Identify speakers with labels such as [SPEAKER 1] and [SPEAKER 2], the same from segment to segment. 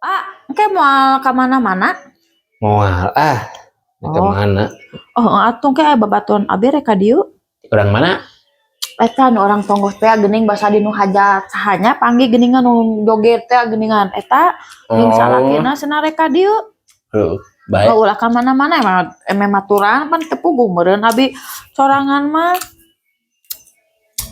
[SPEAKER 1] Pak, engke moal ka mana-mana?
[SPEAKER 2] Moal ah. Ke
[SPEAKER 1] Oh.
[SPEAKER 2] mana?
[SPEAKER 1] Oh, atuh engke aya babaturan abi rek ka dieu.
[SPEAKER 2] Urang mana?
[SPEAKER 1] Eta nu orang tonggoh teh geuning basa di nu hajat sahanya panggih geuningan nu joget teh geuningan eta jeung salakina cenah rek ka dieu.
[SPEAKER 2] Heuh, baik.
[SPEAKER 1] Oh, ulah ka mana-mana emang eme maturan pan teu puguh meureun abi sorangan mah.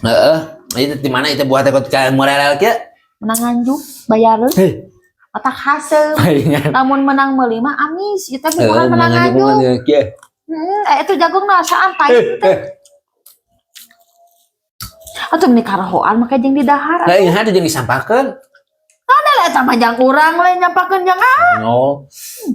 [SPEAKER 2] Heeh. Itu di mana itu buah teh ka murelel kieu?
[SPEAKER 1] Menang nganjuk bayareun.
[SPEAKER 2] Heh.
[SPEAKER 1] Otak haseum.
[SPEAKER 2] Palingan.
[SPEAKER 1] Lamun menang meuli mah amis, ieu teh bukan menang nganjuk.
[SPEAKER 2] Kieu.
[SPEAKER 1] Eh itu jagung na asaan pahit teh. Atuh meni karahoan make jeung didahar.
[SPEAKER 2] Lah ingat jeung disampakeun.
[SPEAKER 1] Ada lah eta mah jang urang lain nyampakeun jang ah.
[SPEAKER 2] Oh.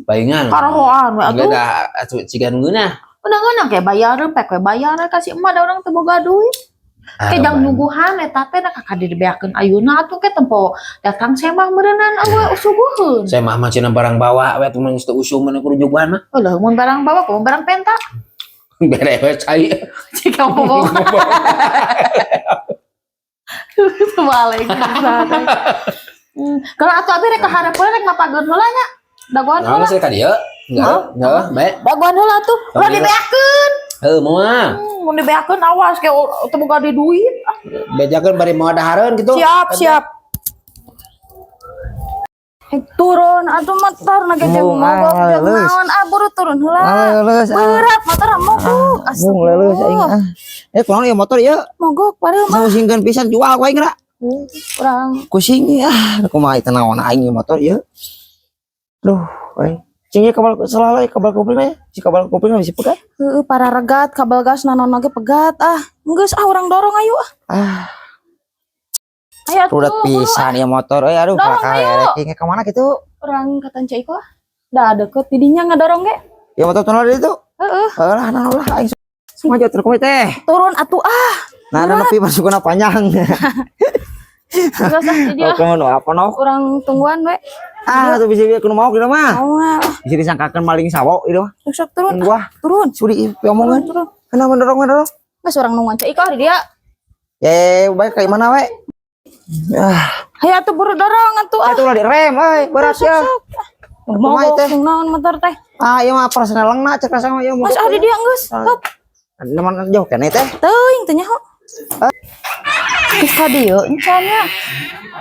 [SPEAKER 2] Palingan.
[SPEAKER 1] Karahoan we atuh.
[SPEAKER 2] Enggak da atuh ciga nu ngeunah.
[SPEAKER 1] Unang-unang kayak bayareun pek we bayareun ka si emak da urang teu boga duit. Ke jang nyuguhan eta teh na kakak dibeakeun ayeuna atuh ke tempo datang semah meureunnan eueuh suguheun.
[SPEAKER 2] Saya mah mah cenah barang bawa we atuh mah geus teu usum mun kudu nyuguhan mah.
[SPEAKER 1] Oh lah mun barang bawa kumaha barang penta.
[SPEAKER 2] Bere we cai.
[SPEAKER 1] Jika ngomong. Balik. Kalau atuh abi rek kaharep rek mapageun heula nya. Dagoan
[SPEAKER 2] Nah,
[SPEAKER 1] heula.
[SPEAKER 2] Saya ka dieu. Enggak, enggak, baik.
[SPEAKER 1] Dagoan heula tuh. Ulah dibeakeun.
[SPEAKER 2] Heuh, moal.
[SPEAKER 1] Mun dibeakeun awas ke teu boga di duit. Ah,
[SPEAKER 2] Bejakeun bari moal dahareun gitu.
[SPEAKER 1] Siap, siap.
[SPEAKER 3] Turun atuh motor na ge jeung
[SPEAKER 4] Mung,
[SPEAKER 3] mogok
[SPEAKER 4] ah,
[SPEAKER 3] jeung
[SPEAKER 4] leus.
[SPEAKER 3] naon ah, buru turun heula.
[SPEAKER 4] Ah, leus, ah.
[SPEAKER 3] Berat motor mogok.
[SPEAKER 4] Mung leuleus aing ah. Eh, kunaon ieu motor ieu?
[SPEAKER 3] Mogok padahal mah
[SPEAKER 4] Musingkeun pisan jual ku aing ra.
[SPEAKER 3] Urang
[SPEAKER 4] Kusing ah, kumaha teu naon aing ieu motor ieu. Duh, aing. Cing ieu kabel salah lah kabel kuping we. Si kabel kuping mah bisa pegat.
[SPEAKER 3] Heueuh, para regat kabel gas naon oge pegat ah. Geus ah, urang dorong ayo ah.
[SPEAKER 4] Ah,
[SPEAKER 3] Ayo atuh,
[SPEAKER 4] rudet
[SPEAKER 3] buru,
[SPEAKER 4] pisan ieu motor euy, aduh,
[SPEAKER 3] Dorong,
[SPEAKER 4] bakal
[SPEAKER 3] ayo.
[SPEAKER 4] erek ka mana kitu?
[SPEAKER 3] Urang ka Ceu Iko ah. Da deket didinya ngadorong ge.
[SPEAKER 4] Ieu motor tunal di ditu.
[SPEAKER 3] Heeh.
[SPEAKER 4] Heuh lah, naon lah aing sengaja terus teh.
[SPEAKER 3] Turun atuh ah.
[SPEAKER 4] Nah, nepi masukna panjang.
[SPEAKER 3] Geus ah di dieu.
[SPEAKER 4] Oke, nu apa no?
[SPEAKER 3] Urang tungguan we.
[SPEAKER 4] Ah, tuh bisa kudu mau kitu mah.
[SPEAKER 3] Mau ah.
[SPEAKER 4] Bisa disangkakeun maling sawo ieu mah.
[SPEAKER 3] Sok turun.
[SPEAKER 4] Gua
[SPEAKER 3] Turun.
[SPEAKER 4] sudi omongan.
[SPEAKER 3] Turun.
[SPEAKER 4] Kenapa mendorong mendorong?
[SPEAKER 3] Geus urang nungguan Ceu Iko di dia.
[SPEAKER 4] Eh, baik kayak mana we? Ah,
[SPEAKER 3] Hayo atuh buru dorong atuh ah.
[SPEAKER 4] itu ulah direm euy, berat ya. Kumaha
[SPEAKER 3] Mogok
[SPEAKER 4] teh?
[SPEAKER 3] naon motor teh.
[SPEAKER 4] Ah, ieu mah perasaan lengna cek rasa mah ieu
[SPEAKER 3] Mas ah di dia geus. Hop.
[SPEAKER 4] Neman jauh keneh teh.
[SPEAKER 3] Teuing teh nyaho.
[SPEAKER 1] Geus ka dieu encan nya.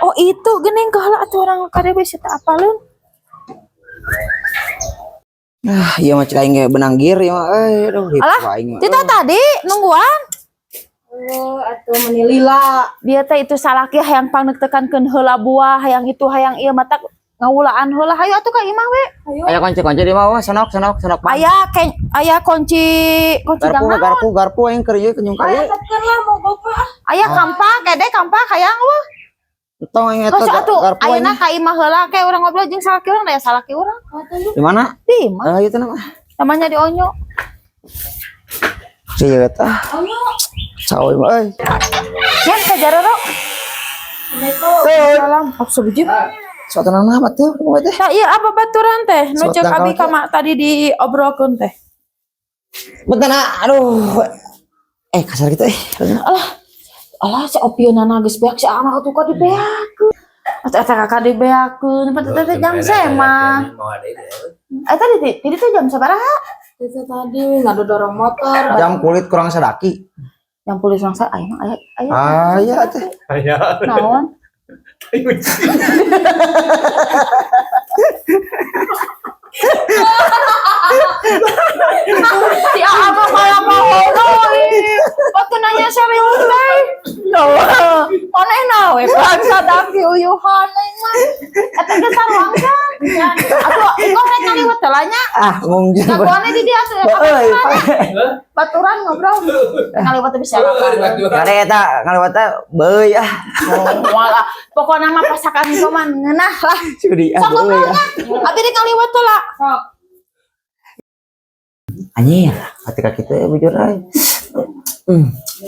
[SPEAKER 1] Oh itu geuning keheula atuh urang ka dieu bisi teu apaleun.
[SPEAKER 4] Ah, ieu mah cek aing ge benang gear ieu mah euy, aduh ripuh
[SPEAKER 1] Alah,
[SPEAKER 4] aing mah.
[SPEAKER 1] Tita tadi nungguan.
[SPEAKER 3] Oh, atuh meni lila.
[SPEAKER 1] Dia teh itu salaki hayang pangneuktekankeun heula buah, hayang itu hayang ieu mata ngawulaan heula. Hayu atuh ka imah we.
[SPEAKER 3] Ayo.
[SPEAKER 4] Aya kunci-kunci di mah sonok sonok sonok.
[SPEAKER 1] Aya ken aya kunci kunci
[SPEAKER 4] Garpu
[SPEAKER 1] jang naon?
[SPEAKER 4] Garpu garpu aing keur ieu kenyung
[SPEAKER 3] Ayo
[SPEAKER 4] ka ieu.
[SPEAKER 3] tetkeun lah mogok mah. Ah.
[SPEAKER 1] Aya kampak, kede kampak hayang weh.
[SPEAKER 4] Entong aing eta
[SPEAKER 1] Terus atuh
[SPEAKER 4] garpu aing.
[SPEAKER 1] Ayeuna ka imah heula ke urang ngobrol jeung salaki urang, da salaki urang.
[SPEAKER 4] Di mana?
[SPEAKER 1] Di imah.
[SPEAKER 4] Ah, ieu teh nama.
[SPEAKER 1] Namanya di Onyo.
[SPEAKER 4] Sieut ah. Sawo ieu mah euy.
[SPEAKER 1] Ya ka jaroro. Salam. Astagfirullahaladzim.
[SPEAKER 4] Suatu nama apa tuh? Kumaha teh?
[SPEAKER 1] Nah, iya apa baturan teh? Nu
[SPEAKER 4] Suatu
[SPEAKER 1] ceuk abi
[SPEAKER 4] tangkal
[SPEAKER 1] kama tadi diobrolkeun teh.
[SPEAKER 4] Bentar ah, aduh. Eh, kasar gitu eh.
[SPEAKER 1] Alah, alah si opieunana geus beak si anak atuh ka dibeakeun. Atuh eta kakak dibeakeun, pan eta teh jam semah. Eta di di teh jam sabaraha?
[SPEAKER 3] Itu tadi ngadorong motor.
[SPEAKER 4] Jam kulit kurang sadaki.
[SPEAKER 1] Jam kulit langsung aya aya aya.
[SPEAKER 4] Ah, iya teh.
[SPEAKER 1] Naon? Si Aa mah malah mahono. Waktu nanya serius teh. Loh, manehna we bangsa daki uyuhan aing mah. Eta geus saruang kan. Atuh iko rek ngaliwet teh lah nya.
[SPEAKER 4] Ah, mung
[SPEAKER 1] Jagoannya di dia tuh.
[SPEAKER 4] Euy,
[SPEAKER 1] Baturan ngobrol. Ngaliwet teh bisa apa?
[SPEAKER 4] Kare eta ngaliwat teh beuy ah.
[SPEAKER 1] Moal ah. Pokokna mah pasakan iko mah ngeunah lah.
[SPEAKER 4] Sudi ah
[SPEAKER 1] Sok
[SPEAKER 4] beuy
[SPEAKER 1] ngobrol
[SPEAKER 4] ah.
[SPEAKER 1] nya. Abi rek ngaliwet teh lah.
[SPEAKER 3] Sok.
[SPEAKER 4] Anjir, ketika kita ya bujur ay.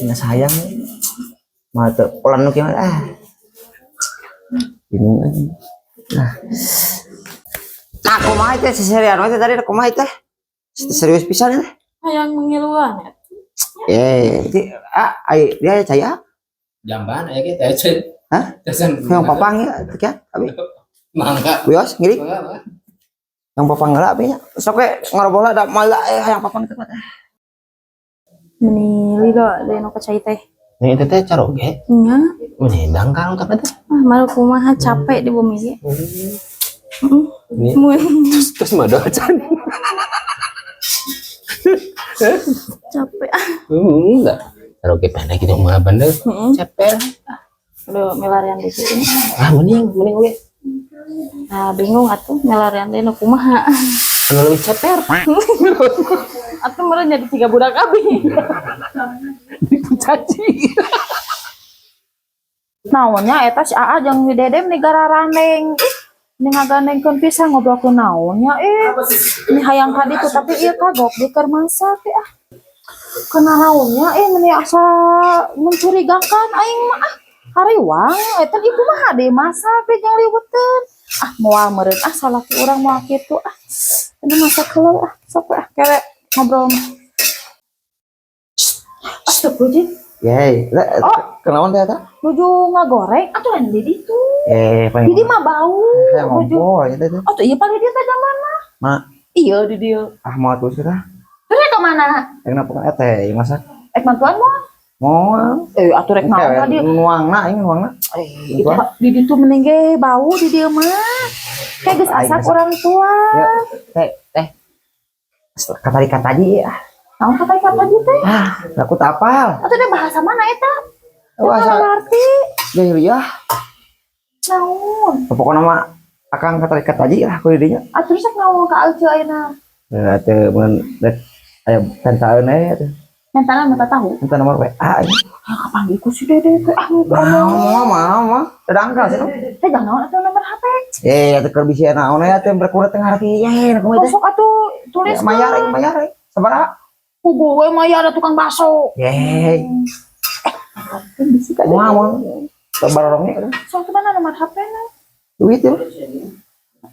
[SPEAKER 4] Nggak sayang. Mah teu ulan nu kieu ah. Bingung aja. Nah. Nah, kumaha teh seserian we teh tadi kumaha teh? Serius pisan teh.
[SPEAKER 3] Hayang mengiluan ya.
[SPEAKER 4] Eh, di, ah, ai dia caya.
[SPEAKER 2] Jamban aya ge teh.
[SPEAKER 4] Hah?
[SPEAKER 2] Tesan.
[SPEAKER 4] Yang papang ya, teh ya, abi.
[SPEAKER 2] Mangga.
[SPEAKER 4] Wios ngiring.
[SPEAKER 2] Mangga, mangga.
[SPEAKER 4] Yang papang heula nya. Sok we ngobrol da moal hayang papang teh.
[SPEAKER 3] Meni lila deui nu ka cai teh.
[SPEAKER 2] Nih itu teh caroge.
[SPEAKER 3] Nya,
[SPEAKER 2] Meni dangkal tapi teh.
[SPEAKER 3] ah malu kumaha capek di bumi ge. Heeh.
[SPEAKER 2] Ini
[SPEAKER 3] Mun
[SPEAKER 2] terus terus modal can.
[SPEAKER 3] capek ah.
[SPEAKER 2] Enggak. Caroge pendek gitu mah bener.
[SPEAKER 3] Heeh.
[SPEAKER 2] Cepel.
[SPEAKER 3] Aduh, milarian di sini.
[SPEAKER 2] Ah mending mending oge.
[SPEAKER 3] Nah, bingung atuh milarian teh nu kumaha.
[SPEAKER 2] Anu leuwih ceper.
[SPEAKER 3] Atuh meureun jadi tiga budak abi.
[SPEAKER 2] Dipucaci.
[SPEAKER 1] Naonnya eta si Aa jeung si Dede meni gararandeng. Ih, meni ngagandengkeun pisan ngobrol ku naonnya ih. Ini hayang ka ditu tapi ieu kagok di keur masak ah. Kana naonnya ih meni asa mencurigakan aing mah ah. Hariwang eta ieu kumaha deui masak deui jeung liweteun. Ah moal meureun ah salaki urang moal kitu ah. Ini masak heula ah sok we ah kere ngobrol mah. Astagfirullahaladzim.
[SPEAKER 4] Yey,
[SPEAKER 1] Oh.
[SPEAKER 4] kenaon teh eta?
[SPEAKER 1] Nuju ngagoreng atuh lain di ditu.
[SPEAKER 4] Eh, paling
[SPEAKER 1] Di dieu mah bau.
[SPEAKER 4] Hayang
[SPEAKER 1] Nuju.
[SPEAKER 4] ngobrol eta teh.
[SPEAKER 1] Oh tuh iya paling dia teh mana?
[SPEAKER 4] Ma,
[SPEAKER 1] Iya di dieu.
[SPEAKER 4] ah mau tuh sudah.
[SPEAKER 1] Terus rek ka mana?
[SPEAKER 4] Yang napa ka teh ieu masak?
[SPEAKER 1] Rek bantuan moal?
[SPEAKER 4] Moal.
[SPEAKER 1] Eh atuh rek naon ka dieu?
[SPEAKER 4] Nuangna aing nuangna.
[SPEAKER 1] Eh, itu di ditu mending ge bau di dieu mah. Kayak geus
[SPEAKER 4] Aing
[SPEAKER 1] asak
[SPEAKER 4] masak.
[SPEAKER 1] orang tua.
[SPEAKER 4] Ya, teh teh. Kata kata aja ya.
[SPEAKER 1] Naon kata kata aja teh?
[SPEAKER 4] Ah, aku tak apal.
[SPEAKER 1] Atuh deh bahasa mana eta?
[SPEAKER 4] Bahasa
[SPEAKER 1] Bahasa ngerti.
[SPEAKER 4] jahiliyah.
[SPEAKER 1] Naon?
[SPEAKER 4] Pokoknya mah akang kata kata aja lah ku dinya.
[SPEAKER 1] Atuh terus rek naon ka Alce ayeuna?
[SPEAKER 4] Ya teh mun rek aya tentaeun we teh.
[SPEAKER 1] Mentana minta tahu.
[SPEAKER 4] Minta nomor WA aing.
[SPEAKER 1] Ah kapanggih ku si Dede teh ah
[SPEAKER 4] Mau mau mau mau. Dangkal sih.
[SPEAKER 1] Teh jangan naon atuh nomor HP.
[SPEAKER 4] Eh, atuh keur bisi naon we teh berkurang teh ngarti ye kumaha teh.
[SPEAKER 1] Sok atuh tulis
[SPEAKER 4] Ya, mayar aing mayar aing. Sabaraha?
[SPEAKER 1] Pugu we mayar ada tukang bakso.
[SPEAKER 4] Ye.
[SPEAKER 1] Bisi ka
[SPEAKER 4] Moal moal. Sabarorongnya
[SPEAKER 1] Sok mana nomor HP na?
[SPEAKER 4] duit ya.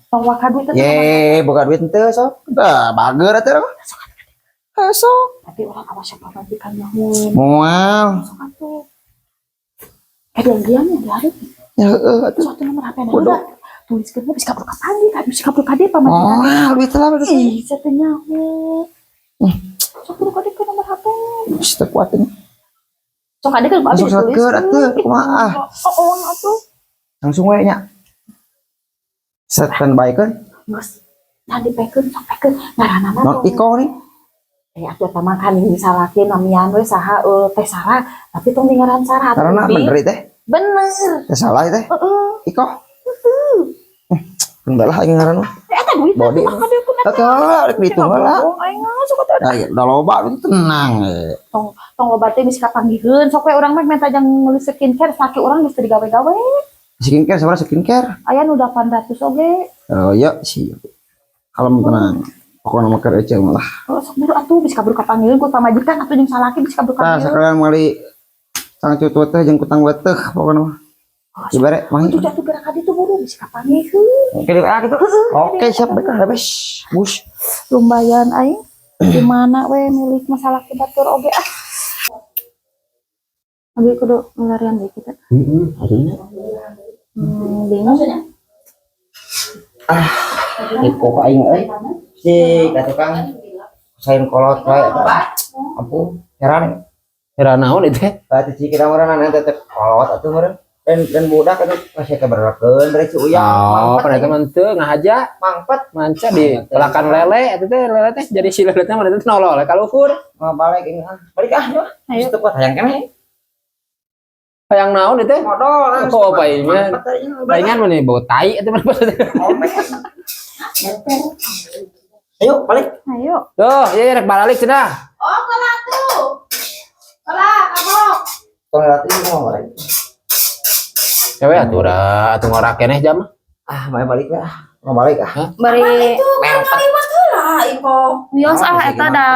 [SPEAKER 1] Tong waka duit teh.
[SPEAKER 4] Ye, boga duit henteu sok. Dah bager atuh. Eh, sok.
[SPEAKER 1] Tapi orang awas siapa majikan nyamun.
[SPEAKER 4] Moal.
[SPEAKER 1] Sok atuh. Eh diam-diam ya di hari.
[SPEAKER 4] Ya heeh atuh.
[SPEAKER 1] Sok atuh nomor HP na.
[SPEAKER 4] Bodoh.
[SPEAKER 1] Udah. Tuliskeun bisa kabur kapanggih, bisa kabur kade pamajikan.
[SPEAKER 4] Moal duit lah duit.
[SPEAKER 1] Ih, saya teh nyaho. Sok kudu kade ke nomor HP.
[SPEAKER 4] Geus teu kuat ini.
[SPEAKER 1] Sok kade ke
[SPEAKER 4] Langsung seker atuh kumaha ah.
[SPEAKER 1] Oh, oh, atuh.
[SPEAKER 4] Langsung we nya. Standby keun.
[SPEAKER 1] Geus. Nah dipekeun, sok pekeun ngaranna mah.
[SPEAKER 4] Non iko nih.
[SPEAKER 1] Eh atuh eta mah kan salaki namian we saha teh Sarah, tapi tong ngaran Sarah atuh,
[SPEAKER 4] Karena
[SPEAKER 1] Bi.
[SPEAKER 4] bener teh.
[SPEAKER 1] Bener.
[SPEAKER 4] Teh salah teh.
[SPEAKER 1] Heeh.
[SPEAKER 4] Iko. Kendala aing ngaran mah.
[SPEAKER 1] Eh, eta duit
[SPEAKER 4] Body.
[SPEAKER 1] mah kade ku
[SPEAKER 4] Teh heula rek dihitung heula.
[SPEAKER 1] Aing sok atuh.
[SPEAKER 4] Nah, ya, udah loba itu tenang. Eh.
[SPEAKER 1] Tong tong loba teh bisa kapanggihkeun sok we urang mah minta jang meuli skincare salaki urang geus teu digawe-gawe.
[SPEAKER 4] Skincare sabaraha skincare?
[SPEAKER 1] Aya nu 800 oge.
[SPEAKER 4] Oh iya sih. Kalem tenang. Pokoknya mah keur eceu mah lah.
[SPEAKER 1] Oh, sok buru atuh bisa kabur kapanggihkeun ku pamajikan atuh jeung salaki bisa kabur
[SPEAKER 4] Tah
[SPEAKER 1] kapanggihkeun.
[SPEAKER 4] sekalian meuli cangcut teh jeung kutang weteh pokoknya mah. Dibere mah.
[SPEAKER 1] Atuh atuh gerak ka ditu buru bisa kapanggihkeun.
[SPEAKER 4] Oke, ah, gitu. Oke, siap baiklah, bes. Bus.
[SPEAKER 1] Lumayan aing. Di mana we milik masalah batur oge ah.
[SPEAKER 3] Abi kudu milarian deui kita.
[SPEAKER 2] Heeh, atuh.
[SPEAKER 3] Bingung.
[SPEAKER 4] Iko ka aing euy. Si ka tukang sain kolot wae eta. Ampun, heran.
[SPEAKER 2] Heran naon itu teh?
[SPEAKER 4] Berarti cik kita meureun anu teh kolot atuh meureun. Dan budak atuh masih keberkeun bere si Uyang.
[SPEAKER 2] Oh, pada teman teu ngahaja
[SPEAKER 4] mangpet
[SPEAKER 2] manca di pelakan lele itu teh lele teh jadi si lele teh mana teh nolol ka luhur.
[SPEAKER 4] Mau balik ini ah. Balik ah.
[SPEAKER 3] Ayo.
[SPEAKER 4] Ayo. Teu kuat hayang keneh.
[SPEAKER 2] Hayang naon itu teh?
[SPEAKER 4] Modal.
[SPEAKER 2] Oh, paingan. Paingan mana bau tai itu mana
[SPEAKER 4] Ayo balik.
[SPEAKER 3] Ayo.
[SPEAKER 2] Tuh, iya rek balik cenah.
[SPEAKER 1] Oh, kelah tuh. Kelah, kabok.
[SPEAKER 4] Tong latih mau balik.
[SPEAKER 2] Cewek atuh dah, atuh ngorak keneh jam.
[SPEAKER 4] Ah, mau balik lah. Mau balik ah.
[SPEAKER 3] Bari
[SPEAKER 1] Itu kan kaliwat heula iko.
[SPEAKER 3] wios
[SPEAKER 4] Ah,
[SPEAKER 3] ah
[SPEAKER 4] bisa
[SPEAKER 3] eta
[SPEAKER 4] gimana?
[SPEAKER 3] da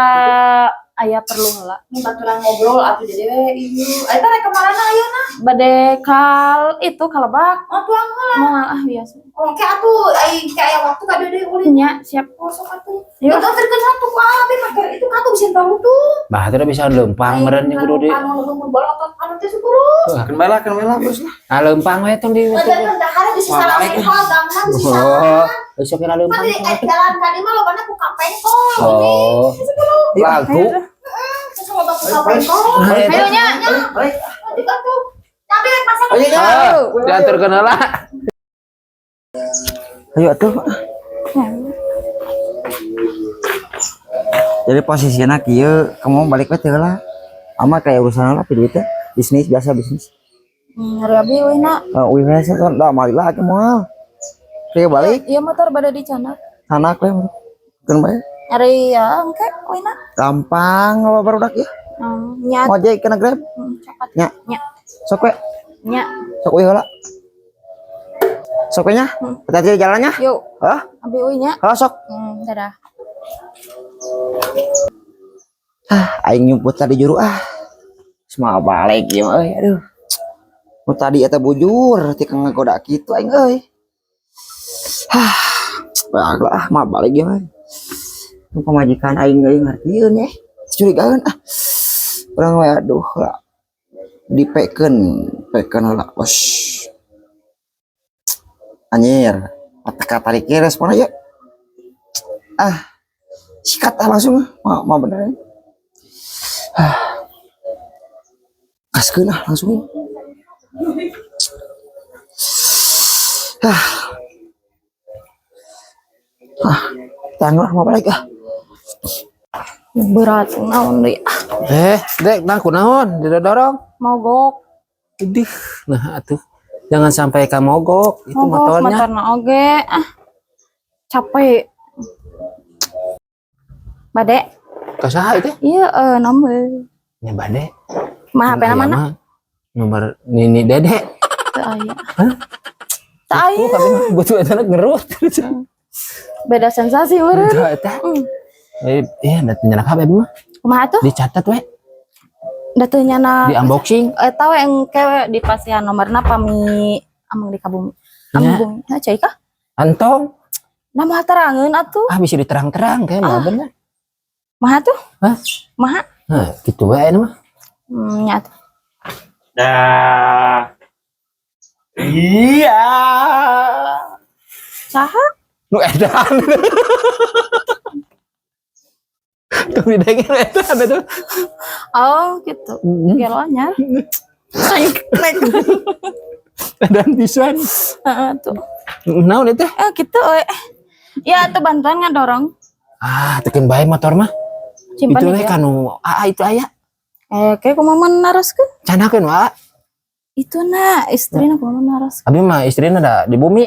[SPEAKER 3] aya perlu heula.
[SPEAKER 1] Ini baturan ngobrol atuh jadi we ieu. Eta rek ka mana ayeuna?
[SPEAKER 3] Bade kal itu kalebak
[SPEAKER 1] Oh, tuang heula.
[SPEAKER 3] moal ah biasa.
[SPEAKER 1] Oke atuh, ai kayak waktu ka deui ulin.
[SPEAKER 3] Nya, siap.
[SPEAKER 1] Oh, sok atuh.
[SPEAKER 3] Yuk.
[SPEAKER 1] Itu terkenal satu ku abi make itu katu bisa tahu tuh.
[SPEAKER 2] Bah, teh bisa lempang meureun yang kudu di.
[SPEAKER 1] Anu nu bolotot anu teh sepuluh.
[SPEAKER 4] Keun bae lah bos lah.
[SPEAKER 2] Ah, lempang we tong di.
[SPEAKER 1] Ada dahar bisa salah sengkol, gampang bisa
[SPEAKER 2] Oh,
[SPEAKER 1] salah.
[SPEAKER 2] besok kira
[SPEAKER 1] Kan
[SPEAKER 2] lempang.
[SPEAKER 1] di jalan kali mah lobana ku kapengkol.
[SPEAKER 2] Oh. Lagu.
[SPEAKER 1] Terus loba ku kapengkol.
[SPEAKER 2] Nah, eta.
[SPEAKER 3] Ayo nya.
[SPEAKER 4] Balik.
[SPEAKER 1] Nanti atuh. Tapi pasang
[SPEAKER 4] Ayo nya.
[SPEAKER 2] Ah, diantarkeun heula.
[SPEAKER 4] Ayo atuh. Jadi posisinya kieu, kamu balik we teh heula. Ama kayak urusan lah duit teh. Bisnis biasa bisnis.
[SPEAKER 3] Nyari abi we na.
[SPEAKER 4] Oh, wih biasa kan dah mari lah moal. Kieu balik
[SPEAKER 3] Iya motor bade dicandak.
[SPEAKER 4] sanak we. Keun bae.
[SPEAKER 3] Nyari ya engke we na.
[SPEAKER 4] Gampang apa barudak ya.
[SPEAKER 3] Nya
[SPEAKER 4] Ngojek kena Grab.
[SPEAKER 3] Cepat.
[SPEAKER 4] Nya.
[SPEAKER 3] Nya.
[SPEAKER 4] Sok we.
[SPEAKER 3] Nya.
[SPEAKER 4] Sok we heula. Sok we nya. Hati-hati jalannya.
[SPEAKER 3] Yuk,
[SPEAKER 4] Hah?
[SPEAKER 3] abi we nya.
[SPEAKER 4] Hah sok.
[SPEAKER 3] Dadah.
[SPEAKER 4] Ah, aing nyumput tadi juru ah. Semua balik ieu mah euy, aduh. Nu tadi eta bujur ti kang ngagoda kitu aing euy. Hah, bae lah mah balik ieu mah. Nu pamajikan aing euy ngartieun ye. Curigaeun ah. Urang we aduh lah. Dipekeun, pekeun heula bos. Anjir, teka tarik respon aja. Ah, sikat ah langsung ah. Mah, mah bener ya. Ah. Gaskeun ah langsung. Ah. Ah, tangguh mau balik ah.
[SPEAKER 3] Berat naon deui ah.
[SPEAKER 2] Eh, Dek, nah kunaon didorong.
[SPEAKER 3] Mogok.
[SPEAKER 2] Idih, nah atuh. Jangan sampai ka mogok itu
[SPEAKER 3] Mogok
[SPEAKER 2] motornya.
[SPEAKER 3] Motorna oge ah. Capek. Bade.
[SPEAKER 2] Ka saha itu?
[SPEAKER 3] Iya nomor.
[SPEAKER 2] Nya bade.
[SPEAKER 3] Mah HP
[SPEAKER 2] Aya
[SPEAKER 3] mana?
[SPEAKER 2] mah nomor Nini Dede.
[SPEAKER 3] Teu aya.
[SPEAKER 2] Hah?
[SPEAKER 3] Teu aya.
[SPEAKER 2] Oh, kami mah butuh eta ngerut.
[SPEAKER 3] Beda sensasi meureun.
[SPEAKER 2] Itu eta. Eh, iya, da teu nyanak HP mah.
[SPEAKER 3] Kumaha tuh?
[SPEAKER 2] Dicatat we,
[SPEAKER 3] Da teu nyana
[SPEAKER 2] di unboxing.
[SPEAKER 3] Eta we engke we di pasihan nomorna pami ameng di kabumi. Ameng
[SPEAKER 2] Nya.
[SPEAKER 3] bumi. Ha cai kah?
[SPEAKER 2] Antong.
[SPEAKER 3] Nah moal terangeun atuh.
[SPEAKER 2] Ah, bisa diterang-terang kayak mah bener.
[SPEAKER 3] Maha tuh?
[SPEAKER 2] Hah?
[SPEAKER 3] Maha?
[SPEAKER 2] Nah, gitu we aya mah.
[SPEAKER 3] Nya atuh.
[SPEAKER 5] Dah. Iya.
[SPEAKER 3] Saha?
[SPEAKER 2] Nu edan. Tuh didengin nu edan itu.
[SPEAKER 3] Oh, gitu. Gelo anyar. Nek.
[SPEAKER 2] Edan pisan.
[SPEAKER 3] Heeh tuh.
[SPEAKER 2] Naon itu?
[SPEAKER 3] Eh gitu we. Ya atuh bantuan ngadorong.
[SPEAKER 2] Ah, teukeun bae motor mah.
[SPEAKER 3] Simpan
[SPEAKER 2] Itu we
[SPEAKER 3] ya.
[SPEAKER 2] kanu aa itu aya.
[SPEAKER 3] Eh, kayak kumaha naroskeun?
[SPEAKER 2] Canakeun wa.
[SPEAKER 3] Itu na istrina kumaha naroskeun.
[SPEAKER 2] Abi mah istrina da di bumi.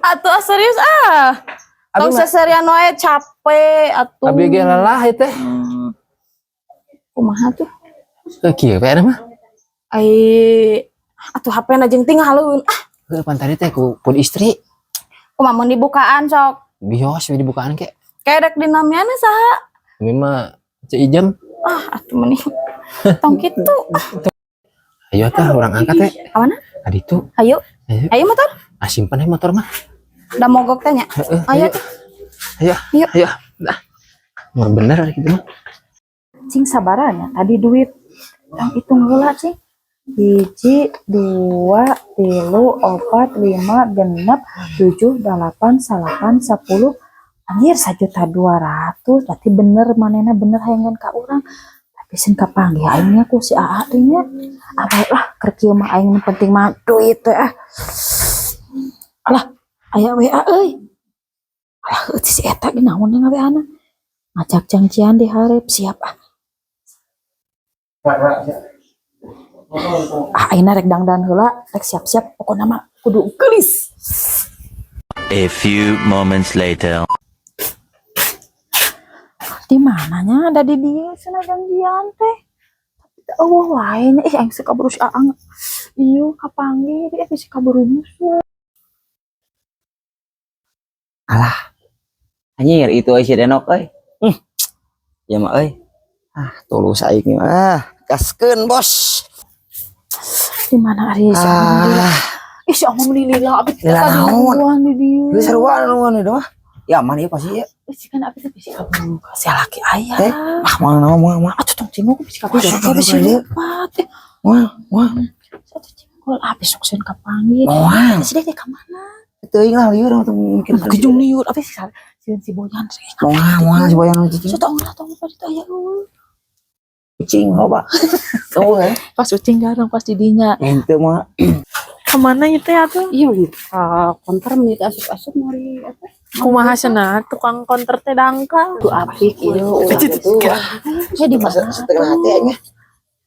[SPEAKER 3] Atuh ah, serius ah.
[SPEAKER 2] Abi
[SPEAKER 3] Tong
[SPEAKER 2] mah
[SPEAKER 3] seserian wae capek atuh.
[SPEAKER 2] abi ge lelah ieu teh.
[SPEAKER 3] Kumaha tuh?
[SPEAKER 2] Eh, kieu we mah.
[SPEAKER 3] Ai atuh HP na jeung tinggalun. Ah,
[SPEAKER 2] Heuh pan tadi teh ku pun istri.
[SPEAKER 3] kumaha mun dibukaan sok.
[SPEAKER 2] Bios we dibukaan ke.
[SPEAKER 3] Kayak rek dinamiana saha?
[SPEAKER 2] Abi mah Ceu Ijem.
[SPEAKER 3] Ah, atuh meni. Tong kitu.
[SPEAKER 2] Ayo tah urang angkat teh.
[SPEAKER 3] Ka mana?
[SPEAKER 2] Adi tu.
[SPEAKER 3] Ayo.
[SPEAKER 2] Ayo.
[SPEAKER 3] Ayo motor.
[SPEAKER 2] Ah, simpen we motor mah.
[SPEAKER 3] Da mogok teh nya.
[SPEAKER 2] Heeh.
[SPEAKER 3] Ayo.
[SPEAKER 2] Ayo.
[SPEAKER 3] Ayo.
[SPEAKER 2] Ayo. Nah. Mah bener gitu mah.
[SPEAKER 3] Cing sabaran ya tadi duit. Tang hitung heula cing. 1, 2, 3, 4, 5, 6, 7, 8, 9, 10. Anjir 1.200.000. Berarti bener manehna bener hayangan ka urang. Tapi sing kapanggih aingnya ku si AA teh nya. Ah bae lah keur kieu mah aing nu penting mah duit teh ah. Alah, aya WA euy. Alah euy si eta ge naon nga WA-na. Ngajak janjian di hareup siap ah. Ah ayeuna rek dangdan heula, rek siap-siap pokona mah kudu geulis.
[SPEAKER 6] A few moments later.
[SPEAKER 3] Di mananya ada di dieu cenah janjian teh. Tapi teu eueuh wae nya ih aing suka kaburu si Aang. Ieu kapanggih ih bisi kaburu musuh.
[SPEAKER 4] Alah. Anjir itu euy si Denok euy. Ya mah euy. Ah, tulus aing mah. Ah, gaskeun bos.
[SPEAKER 3] Di mana ari si Amang?
[SPEAKER 4] Ah,
[SPEAKER 3] Ih, si Amang meni lila abi
[SPEAKER 4] Lila
[SPEAKER 3] tadi
[SPEAKER 4] naon?
[SPEAKER 3] nungguan di dieu.
[SPEAKER 4] Geus sarua nungguan itu mah. Ya aman ieu pasti ya.
[SPEAKER 3] Ih, si kan abi teh bisi kabur ka si laki aya.
[SPEAKER 4] Eh, ah moal naon moal moal.
[SPEAKER 3] Atuh tong cingok bisi kabur.
[SPEAKER 4] Wah,
[SPEAKER 3] Bisi
[SPEAKER 4] bisi
[SPEAKER 3] lupa teh.
[SPEAKER 4] Moal, moal.
[SPEAKER 3] Satu cingok abi sok sieun kapanggih.
[SPEAKER 4] Moal.
[SPEAKER 3] Si dek teh ka mana?
[SPEAKER 4] Teuing lah lieur atau mungkin.
[SPEAKER 3] Kejung liur abi si sieun si Boyan.
[SPEAKER 4] Moal, moal si Boyan cicing.
[SPEAKER 3] So tong lah tong tadi teh aya eueuh.
[SPEAKER 4] Kucing loba. Tuh eh.
[SPEAKER 3] Pas ucing garang pas didinya.
[SPEAKER 4] Ente mah.
[SPEAKER 5] Kemana itu ya tuh?
[SPEAKER 7] Iya, konter menit asup-asup mori apa?
[SPEAKER 5] Kumaha cenah tukang konter teh dangkal.
[SPEAKER 7] Tuh apik ieu urang tuh.
[SPEAKER 3] Ya di mana?
[SPEAKER 4] Setengah hati aja.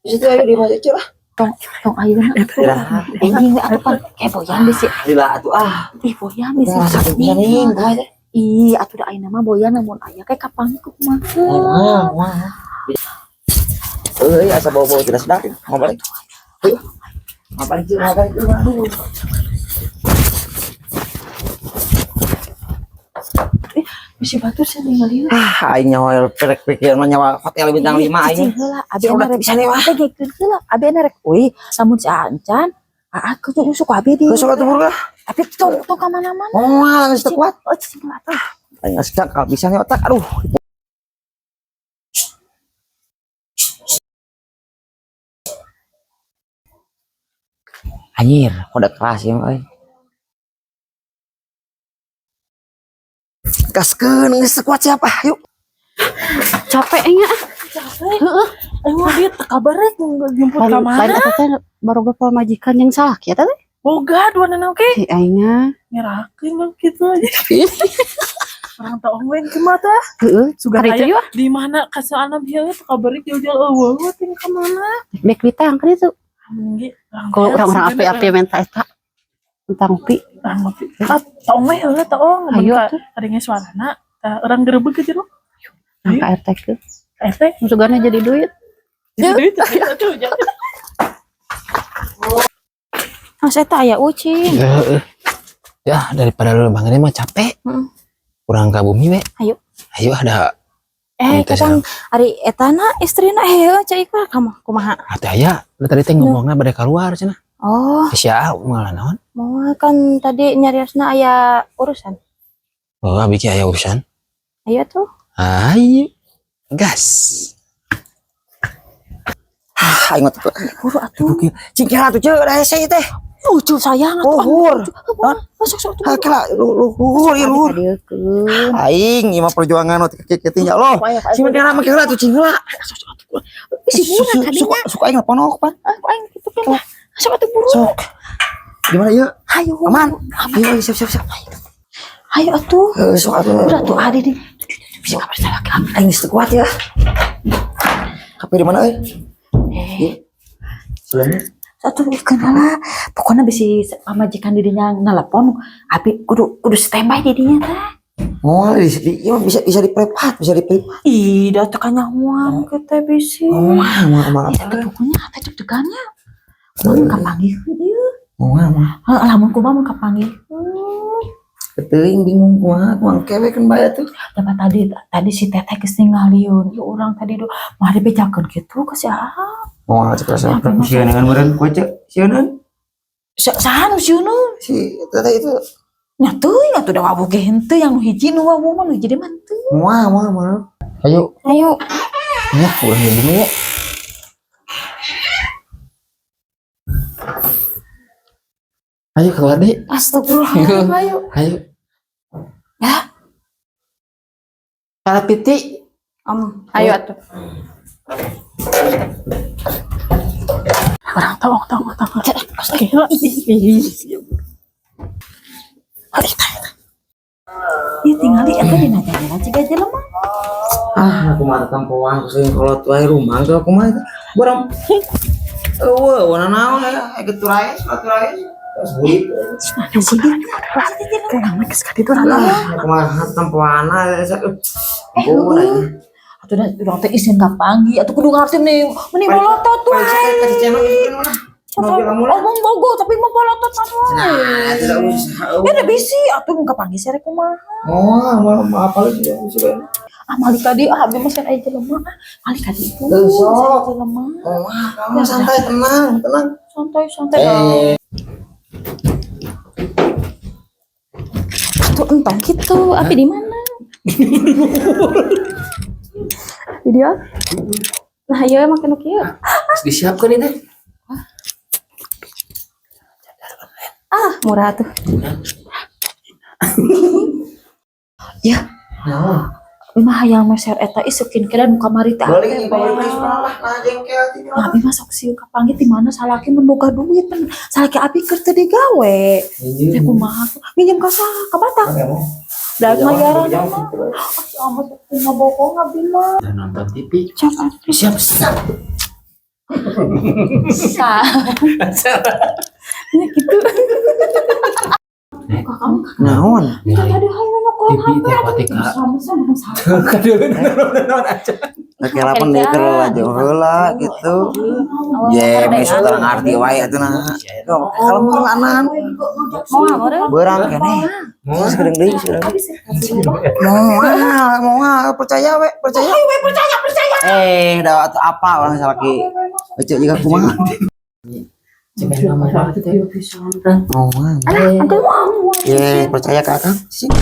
[SPEAKER 4] Situ ayo di mana lah.
[SPEAKER 3] Tong tong ayeuna.
[SPEAKER 4] Lila,
[SPEAKER 3] Anjing we atuh pan kayak Boyan bisi.
[SPEAKER 4] lila atuh ah.
[SPEAKER 3] Ih Boyan bisi.
[SPEAKER 4] Wah, sakit pisan nih, kumaha teh.
[SPEAKER 3] Ih, atuh da ayeuna mah Boyan lamun aya kayak kapanggih ku kumaha.
[SPEAKER 4] Wah, wah. Euy, asa bau-bau tidak sedap. Mau balik. Ayo. Mau balik, mau balik. Aduh.
[SPEAKER 3] Bisi batur sih ningali.
[SPEAKER 4] Ah, aing nyawa perek pikir mah nyawa hotel bintang 5 aing.
[SPEAKER 3] Cicing heula, abi
[SPEAKER 4] Udah
[SPEAKER 3] rek
[SPEAKER 4] bisa nih, wah.
[SPEAKER 3] Teh gegeun heula, abi rek euy, lamun si Ancan, aa kudu nyusuk abi di.
[SPEAKER 4] Geus sok atuh buru lah.
[SPEAKER 3] Tapi tong tong ka mana-mana.
[SPEAKER 4] Moal geus teu kuat.
[SPEAKER 3] Oh, cicing heula atuh.
[SPEAKER 4] Aing geus cakap bisa nih otak. Aduh. Anjir, kode keras ya, euy. Gaskeun geus kuat siapa? Yuk.
[SPEAKER 7] Capek nya.
[SPEAKER 5] Ayo mah dia teu kabarnya jemput ka
[SPEAKER 7] Lain
[SPEAKER 5] mana?
[SPEAKER 7] eta teh baroga pamajikan yang salaki eta teh.
[SPEAKER 5] Boga dua nana oke.
[SPEAKER 7] Si aingnya.
[SPEAKER 5] Ngerakeun mah gitu aja. Orang tahu main ke mata.
[SPEAKER 7] Heeh,
[SPEAKER 5] Sugan
[SPEAKER 7] Hari itu
[SPEAKER 5] aya
[SPEAKER 7] yuk.
[SPEAKER 5] di mana kasoalna bieu teu kabarnya jauh-jauh eueuh teh ka mana?
[SPEAKER 7] Bek ditang kan itu.
[SPEAKER 5] Amun ge urang
[SPEAKER 7] Kalau
[SPEAKER 5] teh
[SPEAKER 7] orang-orang
[SPEAKER 5] sugan
[SPEAKER 7] api-api minta eta. Tentang ngopi.
[SPEAKER 5] Urang ngopi. Ah, tong we heula tong mun
[SPEAKER 7] Ayo
[SPEAKER 5] ka
[SPEAKER 7] tuh.
[SPEAKER 5] kadenge suarana tah urang gerebeg ke jero.
[SPEAKER 7] Nang ka RT ke.
[SPEAKER 5] RT.
[SPEAKER 7] Sugana jadi duit.
[SPEAKER 5] Jadi duit aduh jangan.
[SPEAKER 3] Mas eta aya ucing.
[SPEAKER 2] Heeh. Ya, daripada lu bang ini mah capek.
[SPEAKER 3] Heeh.
[SPEAKER 2] Kurang ka bumi we.
[SPEAKER 3] Ayo.
[SPEAKER 2] Ayo ada
[SPEAKER 3] Eh,
[SPEAKER 2] Minta
[SPEAKER 3] kadang ari etana istrina heueuh cai ka kumaha.
[SPEAKER 2] Atuh aya, lu tadi teh ngomongna bade keluar cenah.
[SPEAKER 3] Oh,
[SPEAKER 2] Sia malah naon?
[SPEAKER 3] mau kan tadi nyariosna aya urusan.
[SPEAKER 2] Oh, abi ge aya urusan.
[SPEAKER 3] Ayo tuh.
[SPEAKER 2] Ayo. Gas.
[SPEAKER 4] Ah, aing mah teu
[SPEAKER 3] Buru atuh.
[SPEAKER 4] Cing kela atuh ceu da hese teh.
[SPEAKER 3] Lucu sayang atuh.
[SPEAKER 4] Luhur.
[SPEAKER 3] Masuk sok
[SPEAKER 4] Ah, kela luhur ieu luhur.
[SPEAKER 7] Kadiekeun.
[SPEAKER 4] Aing ieu mah perjuangan nu teu kieu ya Allah. Cing kela mah kela atuh cing heula.
[SPEAKER 3] Bisi burak
[SPEAKER 4] Suka suka aing ponok pan.
[SPEAKER 3] Aku aing kitu kan lah. Sok atuh buru.
[SPEAKER 4] Sok. Di mana ieu?
[SPEAKER 3] Hayu.
[SPEAKER 4] Aman. Ayo, ayo, siap siap siap.
[SPEAKER 3] Hayu atuh.
[SPEAKER 4] Eh, sok atuh.
[SPEAKER 3] Udah tuh ada di. Bisa kabar salah laki.
[SPEAKER 4] Aing geus teu kuat ya. HP di mana euy?
[SPEAKER 3] Eh,
[SPEAKER 4] Sebelahnya.
[SPEAKER 3] satu kenal lah. Pokoknya bisi pamajikan dirinya nelpon, abi kudu kudu standby didinya teh.
[SPEAKER 4] Oh, di, iya, bisa bisa diprepat, bisa diprepat.
[SPEAKER 3] Ih, dah tekan nyahuan kita bisi.
[SPEAKER 4] Oh, mah, mah,
[SPEAKER 3] Ih, tapi pokoknya teh deg-degannya. Kumaha mun kapanggih ieu?
[SPEAKER 4] mah, mah.
[SPEAKER 3] Heuh, lamun kumaha mun kapanggih.
[SPEAKER 4] Keteuing bingung kumaha, kumaha kewe kan bae tuh.
[SPEAKER 3] Dapat tadi tadi si teteh geus ningalieun. Ieu urang tadi duh mah dibejakeun kitu ka si Aa.
[SPEAKER 4] Moal cek rasa.
[SPEAKER 3] Tapi mah-
[SPEAKER 4] Sieun meureun kowe cek, sieun
[SPEAKER 3] Saha nu sieun?
[SPEAKER 4] Si teteh itu
[SPEAKER 3] Nya teuing atuh da wawuh ge henteu yang nu hiji nu wawuh mah nu hiji mah henteu.
[SPEAKER 4] moal moal moal.
[SPEAKER 2] Ayo.
[SPEAKER 3] Ayo.
[SPEAKER 2] Ya, urang di bumi ya. Ayo keluar deh.
[SPEAKER 3] Astagfirullahaladzim, ayo.
[SPEAKER 2] Ayo.
[SPEAKER 3] Ya.
[SPEAKER 2] Para piti.
[SPEAKER 3] Om, ayo atuh.
[SPEAKER 5] Orang tong tong tong. Gila.
[SPEAKER 3] Ih, tingali eta dina jalan ciga jelema.
[SPEAKER 4] Ah, aku mah tampoan sing kolot wae rumah tuh aku mah. Barang eueuh wana naon ya, kitu raes, kitu raes. Terus burit.
[SPEAKER 5] Kurang mah geus ka ditu urang.
[SPEAKER 4] Lah, aku mah tampoan aja.
[SPEAKER 3] Eh, heueuh. Atuh da urang teh isin kapanggih atuh kudu ngarti nih meni bolotot wae. Omong bogo tapi mau bolotot sama.
[SPEAKER 4] Nah, tidak usah.
[SPEAKER 3] Ya udah bisi atuh mun kapanggih sere kumaha.
[SPEAKER 4] Oh, mau apa lagi ya?
[SPEAKER 3] Ah, malik tadi ah abi mah sieun aya jelema. Ah, malik tadi itu.
[SPEAKER 4] Eh, sok.
[SPEAKER 3] Aya jelema.
[SPEAKER 4] Oh, mah, kamu santai, tenang, tenang.
[SPEAKER 3] Santai santai.
[SPEAKER 4] Eh,
[SPEAKER 3] Tuh entong gitu, api di mana? Di dia.
[SPEAKER 1] Nah, iya emang kena kieu.
[SPEAKER 2] Terus disiapkan ini teh.
[SPEAKER 1] Ah, murah tuh.
[SPEAKER 3] Ya. Abi mah hayang meser eta isukin kira nu kamari teh.
[SPEAKER 4] Balik, balik, balik, lah, nah jengkel.
[SPEAKER 3] Nah, abi mah sok sieun kapanggih di mana salaki mun boga duit men salaki abi keur teu digawe. Teh kumaha tuh? Minjem ka saha? Ka Batak. Da mayaran mah. Ah, amat sok ngabokong abi mah.
[SPEAKER 2] Dan nonton TV.
[SPEAKER 3] Siap atuh.
[SPEAKER 2] Siap, siap.
[SPEAKER 1] Sa.
[SPEAKER 3] Ya gitu.
[SPEAKER 4] Naon?
[SPEAKER 3] Tadi hayang nyokolan
[SPEAKER 2] TV
[SPEAKER 3] HP
[SPEAKER 2] teh
[SPEAKER 3] atuh.
[SPEAKER 2] patika.
[SPEAKER 3] Sama-sama salah.
[SPEAKER 2] Naon aja.
[SPEAKER 4] Kira pun dia aja heula gitu. Ye, mis terang arti wae atuh nah. Kalau mau anan
[SPEAKER 1] Mau apa?
[SPEAKER 4] beurang keneh. Sekedeng deui, sekedeng. Moal, moal, percaya we, percaya. We, percaya, percaya. Eh, dah atuh apa orang salaki. Ece juga kumaha.
[SPEAKER 2] Cemen mama teh.
[SPEAKER 4] Moal. Ye, percaya ke Akang. Sih.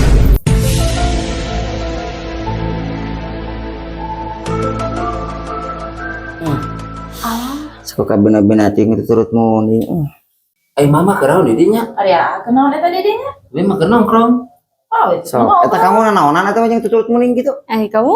[SPEAKER 4] Suka benar-benar ting turut muni.
[SPEAKER 2] Eh mama kenaon di dinya?
[SPEAKER 3] Aya, kenaon eta di dinya?
[SPEAKER 2] Abi mah keur nongkrong.
[SPEAKER 3] Oh, itu.
[SPEAKER 4] So, eta kamu nanaonan eta mah jeung tuturut muning gitu.
[SPEAKER 1] Eh, kamu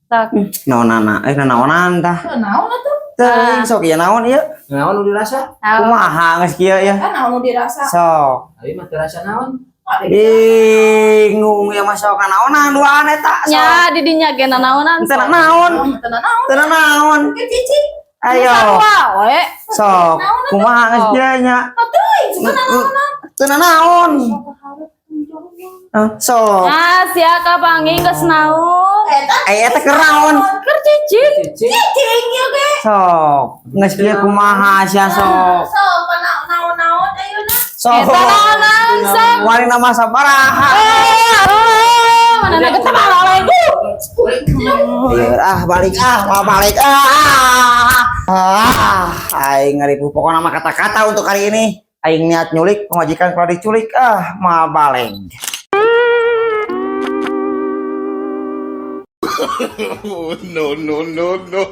[SPEAKER 1] tak
[SPEAKER 4] Naonana, eh nanaonan tah.
[SPEAKER 3] Naon atuh?
[SPEAKER 4] Teuing sok ieu naon ieu?
[SPEAKER 2] Naon nu dirasa?
[SPEAKER 4] Kumaha geus kieu ya?
[SPEAKER 3] Kan naon nu dirasa?
[SPEAKER 4] Sok.
[SPEAKER 2] Abi mah teu rasa naon.
[SPEAKER 4] Bingung ya masuk nanaonan duaan eta. Sok.
[SPEAKER 1] Nya di dinya ge nanaonan.
[SPEAKER 4] Teu naon?
[SPEAKER 3] Teu naon?
[SPEAKER 4] Teu naon? Ayo.
[SPEAKER 1] Sarua we.
[SPEAKER 4] Sok. Kumaha geus kieu nya? Teu naon? Sok.
[SPEAKER 1] Nah, sia kapanggih geus naon?
[SPEAKER 4] Eh eta keur naon?
[SPEAKER 1] Keur cicing.
[SPEAKER 2] Cicing.
[SPEAKER 4] Sok. Geus kieu kumaha sia sok.
[SPEAKER 3] Sok, naon-naon ayeuna.
[SPEAKER 4] Sok.
[SPEAKER 1] Eta naonan sok.
[SPEAKER 4] Wari nama sabaraha.
[SPEAKER 1] Eh, mana na getah lalegu.
[SPEAKER 4] Iya, ah balik ah, mau balik ah. Ah, aing ngaripuh pokoknya nama kata-kata untuk kali ini. Aing niat nyulik, pemajikan kalau diculik ah, mau balik.
[SPEAKER 8] No, no, no, no.